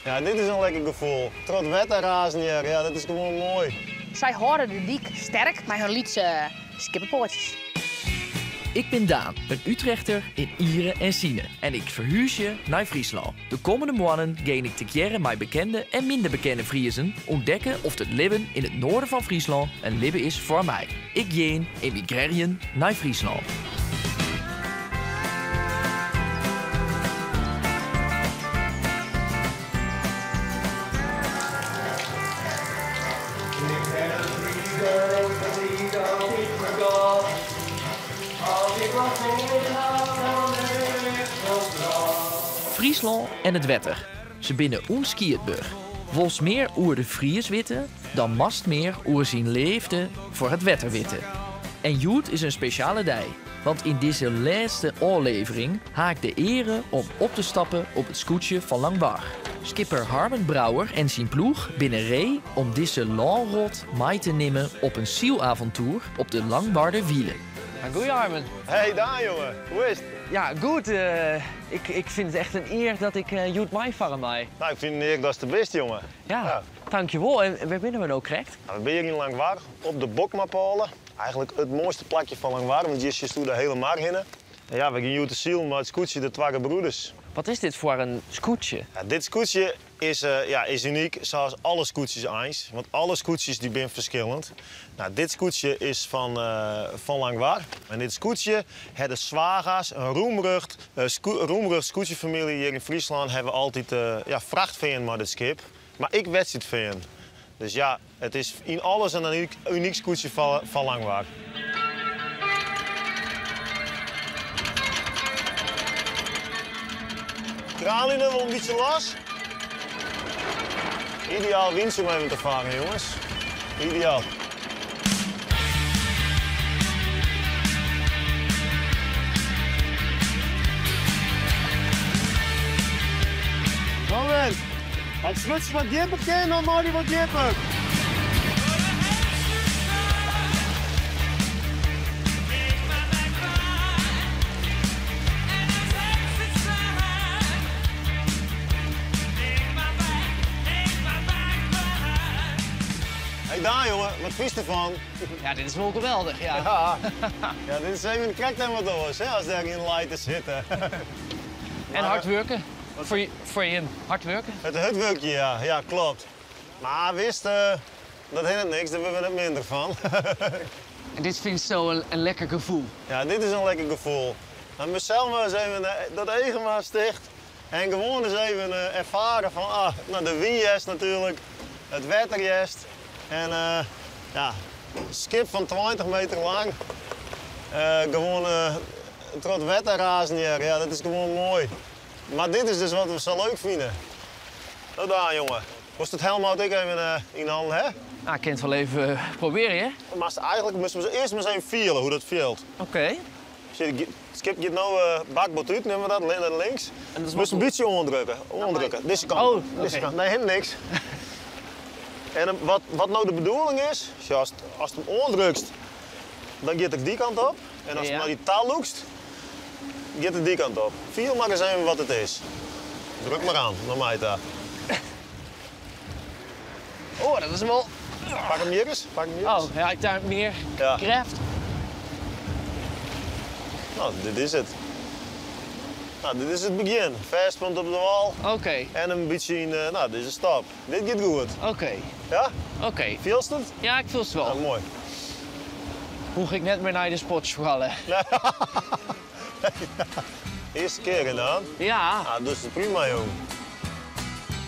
Ja, dit is in lekker gefoel. Troch it wetter razen hjir, ja, dat is gewoan moai. Sy hâlde de dyk sterk mei har lytse skippepoatsjes. Ik bin Daan, in Utrechter yn iere en sine en ik ferhúzje nei Fryslân. De kommende moannen gean ik tegearre mei bekende en minder bekende Friezen ûntdekke oft it libben yn it noarden fan Fryslân in libben is foar my. Ik gean emigrearjen nei Fryslân. Fryslân en it wetter, se binne ûnskiedber. Wolst mear oer de Fries witte, dan moatst mear oer syn leafde foar it wetter witte. En hjoed is in spesjale dei, want yn dizze lêste ôflevering ha ik de eare om op te stappen op it skûtsje fan Langwar. Skipper Harmen Brouwer en syn ploech binne ree om dizze lânrot mei te nimmen op in sylavontoer op de Langwarder Wielen. Goeie Harmen. Hey Daan jonge, hoe is it? Ja, goed. Ik, ik fyn it echt in ear dat ik hjoed meifarre mei. Nou, ik fyn it in ear datst der bist jonge. Ja, dankjewol. En wêr binne we no krekt? Nou, we binne hjir yn Langwar op de Bokmapôle. Eigentlik it moaiste plakje fan Langwar, want hjir sjochst oer de hiele mar hinne. En ja, we gean hjoed te silen mei it skûtsje De Twa Gebroeders. Wat is dit foar in skûtsje? Ja, dit skûtsje is, ja, is unyk, sa as alle skûtsjes eins. Want alle skûtsjes dy binne ferskillend. Nou, dit skûtsje is fan, fan Langwar. En dit skûtsje ha de Zwaga's, in roemrucht, roemrucht skûtsjefamylje hjir yn Fryslân, hawwe altyd ja, frachtfearn mei dit skip. Mar ek wedstriidfearn. Dus ja, it is yn alles in unyk skûtsje fan Langwar. Kraanline wol in bytsje los. Ideaal wyntsje om even te farren, jonges. Ideaal. Moment. As it smutsje wat djipper kin, dan mei dy wat djipper. Hey Daan jonge, wat fynst derfan? Ja, dit is wol geweldich, ja. Ja, ja dit is even krekt even wat oars, hè, as dêr yn leit te sitten. En hard wurken. Foar jim hard wurken? It hurd wurkjen, ja. Ja, klopt. Mar witst, dat hinderet niks, dêr wurde we net minder fan. En dit fynsto in lekker gefoel? Ja, dit is in lekker gefoel. Dan mezelf maar eens even dat eagen mar ticht en gewoan ris even erfaren fan, ah, nou, de wyn hearst natuerlik, it wetter hearst en ja, skip fan 20 meter lang, gewoan troch it wetter razen hjir, ja, dat is gewoan moai. Mar dit is dus wat we sa leuk fine. No Daan, jonge. Wolst it helmhout ek even yn hannen ha? Nou, ik kin it wol even probearje. Hè? Moatst eigentlik moatst earst mar ris even fiele hoe't dat fielt. Oké. Sjoch, it skip giet no bakboard út, neame we dat, nei links. Moatst in bytsje oandrukke, oandrukke. Dizze kant op. Oh, Dizze oké. kant. Nee, helemaal niks. En wat, wat no de bedoeling is, sjoch, ast, ast him oandrukst, dan giet er dy kant op. En ast him nei dy ta lûkst, giet er dy kant op. Fiel mar ris even wat it is. Druk mar oan, nei my ta. Oh, dat is wol. Pak him hjir ris, pak him hjir ris. Oh, ja, ik daar mear Ja. krêft. No, dit is it. No, dit is it begjin. Fêstpunt op de wâl. Oké. En in bytsje yn, no, dit is in stap. Dit giet goed. Oké. Ja? Oké. Fielst it? Ja, ik fiel it wol. Ja, moai. Hoech ik net mear nei de sportskoalle. Earste kear gedaan? Ja. Ah, dus prima, jong.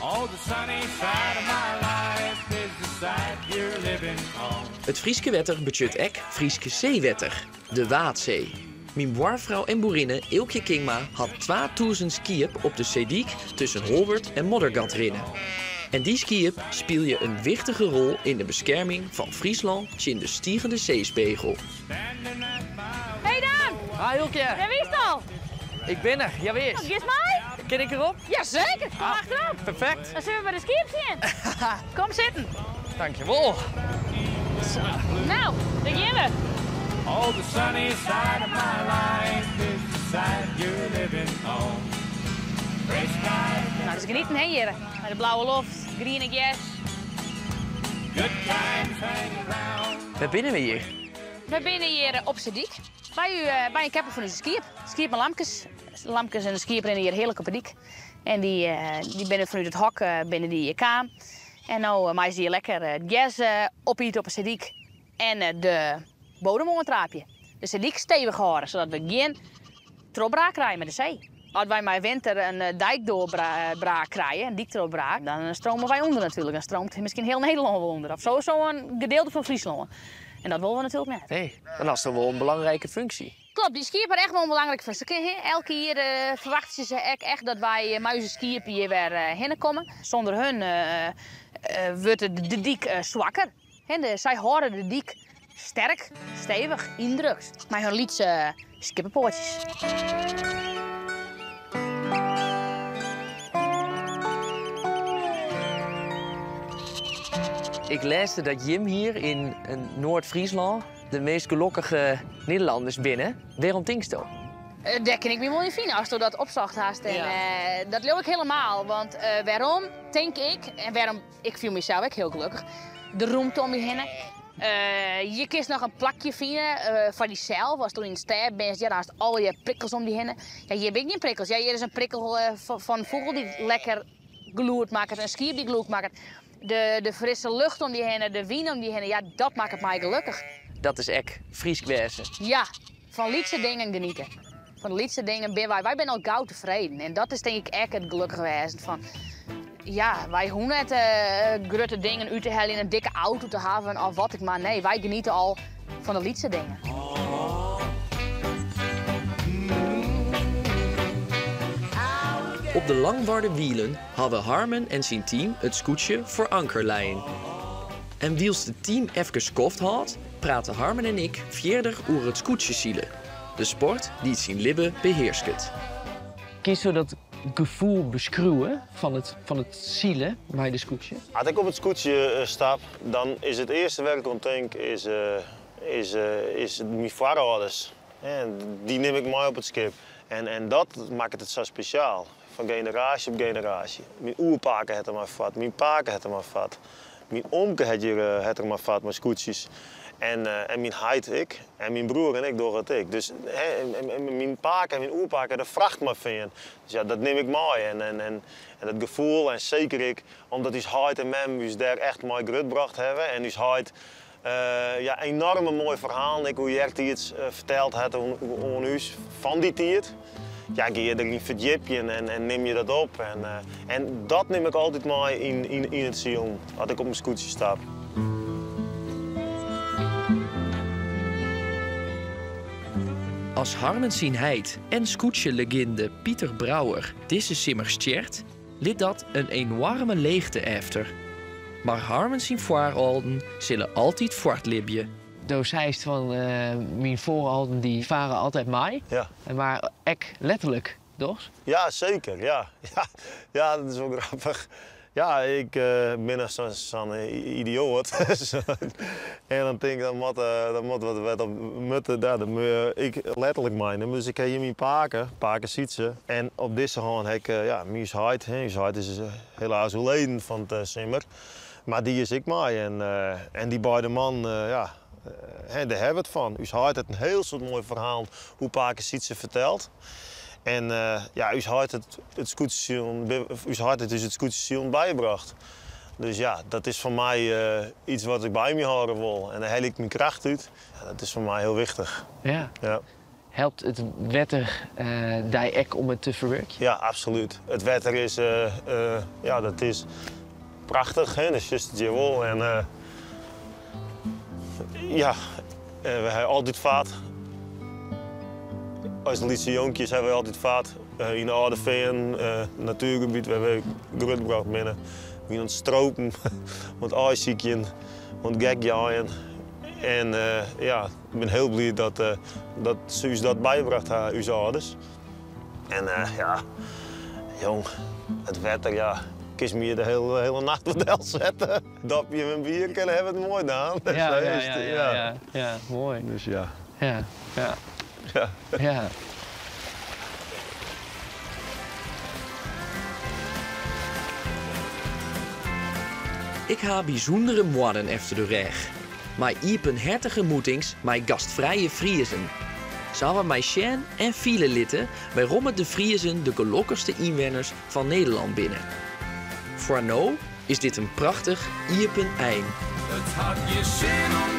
Oh, the sunny side of my life is the side you're living on. It Fryske wetter betsjut ek Fryske seewetter, de Waadsee. Myn buorfrou en boerinne Eelkje Kingma hat 2000 skiep op de seedyk tusken Holwert en Moddergat rinnen. En dy skiep spylje in wichtige rol yn de beskerming fan Fryslân tsjin de stigende seespegel. Hey Daan! Hi Eelkje! Dêr wiest al! Ik bin der, jawis. Nou, giest mei? Kin ik derop? Jaseker, kom achterop. Perfekt. Dan sille we by de skiep sjen. Kom sitten. Dankjewol. Zo. Nou, dêr gean we. Oh, the sunny side of my life is the side you're living on. Gray sky. Nou, dus genieten hè hjir. Mei de blauwe loft, griene gers. Good times hang around. Wêr binne we hjir? We binne hjir op Sedyk. By, u, eh, by in keppel fan ús skiep. Skiep mei lamkes. Lamkes en de skiep rinne hjir hearlik op 'e dyk. En dy, eh, dy binne fanút it hok eh, binne dy hjir kaam. En no meie se hjir lekker it gers opite op 'e Sedyk en de bodem oantraapje. De Sedyk stevich hâlde, sadat we gjin trochbraak krije mei de see. As wy mei winter in dykdoorbraak krije, in dyktrochbraak, dan strome wy ûnder natuerlik. Dan stroomt miskien hiel Nederlân wol ûnder. Of sowieso in gedeelte fan Fryslân. En dat wolle we natuerlik net. Nee, dan hast wol in belangrike funksje. Klopt, dy skiep hat echt wol in belangrike funksje. Elk jier ferwachtsje se ek echt dat wy mei ús skiep hjir wer hinne komme. Sûnder hun wurdt de dyk swakker. Sy hâlde de dyk sterk, stevich, yndrukt mei hun lytse skieppepoatsjes. Ik lêsde dat jim hjir yn Noard-Fryslân de meast gelokkige Nederlanners binne. Wêrom tinksto? Dêr kin ik my wol yn fine asto dat opsocht hast. En dat leau ik helemaal. Want wêrom tink ik, en wêrom ik fiel mysels ek hiel gelokkich, de rûmte om my hinne. Je kinst noch in plakje fine foar dysels. Asto yn de stêd bist, ja, dan hast allegear prikkels om dy hinne. Ja, hjir binne gjin prikkels. Ja, hjir is in prikkel fan in fûgel dy't lekker gelûd makket, in skiep dy't gelûd makket. De frisse lucht om dy hinne, de wyn om dy hinne, ja, dat makket my gelokkich. Dat is ek Frysk wêze. Ja, fan lytse dingen geniete. Fan de lytse dingen binne wy, wy binne al gau tefreden. En dat is tink ik ek it gelokkich wêzen fan, ja, wy hoege net grutte dingen út te heljen, in dikke auto te hawwen of wat ek mar. Nee, wy geniete al fan de lytse dingen. Op de Langwarder Wielen hawwe Harmen en syn team it skûtsje foar anker lein. En wylst it team efkes skoft hâldt, prate Harmen en ik fierder oer it skûtsjesilen, de sport dy't syn libben behearsket. Kinsto dat gefoel beskriuwe fan it silen mei de skûtsje? As ik op it skûtsje stap, dan is it earste wêr't ik oan tink is, is, is myn foarâlders. En dy nim ik mei op it skip. En dat makket it sa spesjaal. Fan generaasje op generaasje. Myn oerpake hat der mei fard, myn pake hat der mei fard. Myn omke hat hjir hat der mei fard mei skûtsjes. En en myn heit ek. En myn broer en ik dogge it ek. Dus hè, en myn pake en myn oerpake de fracht mei fearn. Dus ja, dat nim ik mei. En en en dat gefoel en seker ek omdat ús heit en mem ús dêr echt mei grutbrocht hawwe. En ús heit ja, enoarme moaie ferhalen ek oer eartiids ferteld hat oan ús fan dy tiid. Ja, gean je deryn ferdjipjen en nim je dat op. En dat nim ik altyd mei yn it silen as ik op in skûtsje stap. As Harmen syn heit en skûtsjeleginde Pieter Brouwer dizze simmer stjert, lit dat in enoarme leechte efter. Mar Harmen syn foarâlden sille altyd foartlibje. Do seist fan myn foarâlden dy fare altyd mei. Ja. Mar ek letterlik, dochs? Ja, seker. Ja. Ja, ja, dat is wol grappich. Ja, ik bin noch sa'n idioat. En dan tink ik, dan moat, dan moat wat wet op mutte, dat moet ik letterlik meinimme. Dus ik ha hjir myn pake, pake Sytse. En op dizze hân ha ik, ja, myn heit. Us heit is helaas oerleden fan 't simmer. Mar dy is ek mei. En dy beide mannen, ja, dêr hawwe we it fan. Us heit hat in hiel soad moaie ferhalen oer pake Sytse ferteld. En ja, ús heit hat it skûtsjesilen, ús heit hat ús it skûtsjesilen bybrocht. Dus ja, dat is foar my iets wat ik by my hâlde wol. En dêr helje ik myn kracht út. Ja, dat is foar my hiel wichtich. Ja. Ja. Helpt it wetter dy ek om it te ferwurkjen? Ja, absolút. It wetter is, ja, dat is prachtich, hè. Dan sjochst it hjir wol. En ja, we hawwe altyd fard. As lytse jonkjes hawwe we altyd fard. Yn de Alde Feanen, natuergebiet wêr't we grutbrocht binne. We wiene oan it stropen, oan it aaisykjen, oan it gekjeien. En ja, ik bin hiel bliid dat, dat se ús dat bybrocht ha, ús âlders. En ja, jong, it wetter, ja, kinst my hjir de hiele, hiele nacht wol delsette. Dopje in bier en hawwe we it moai daan. Ja, moai. Dus ja. Ja. Ja. Ja. Ik ha bysûndere moannen efter de rêch. Mei iepenhertige moetings mei gastfrije Friezen. Se hawwe my sjen en fiele litten wêrom't de Friezen de gelokkichste ynwenners fan Nederlân binne. Foar no is dit in prachtich iepen ein. It hat gjin sin om.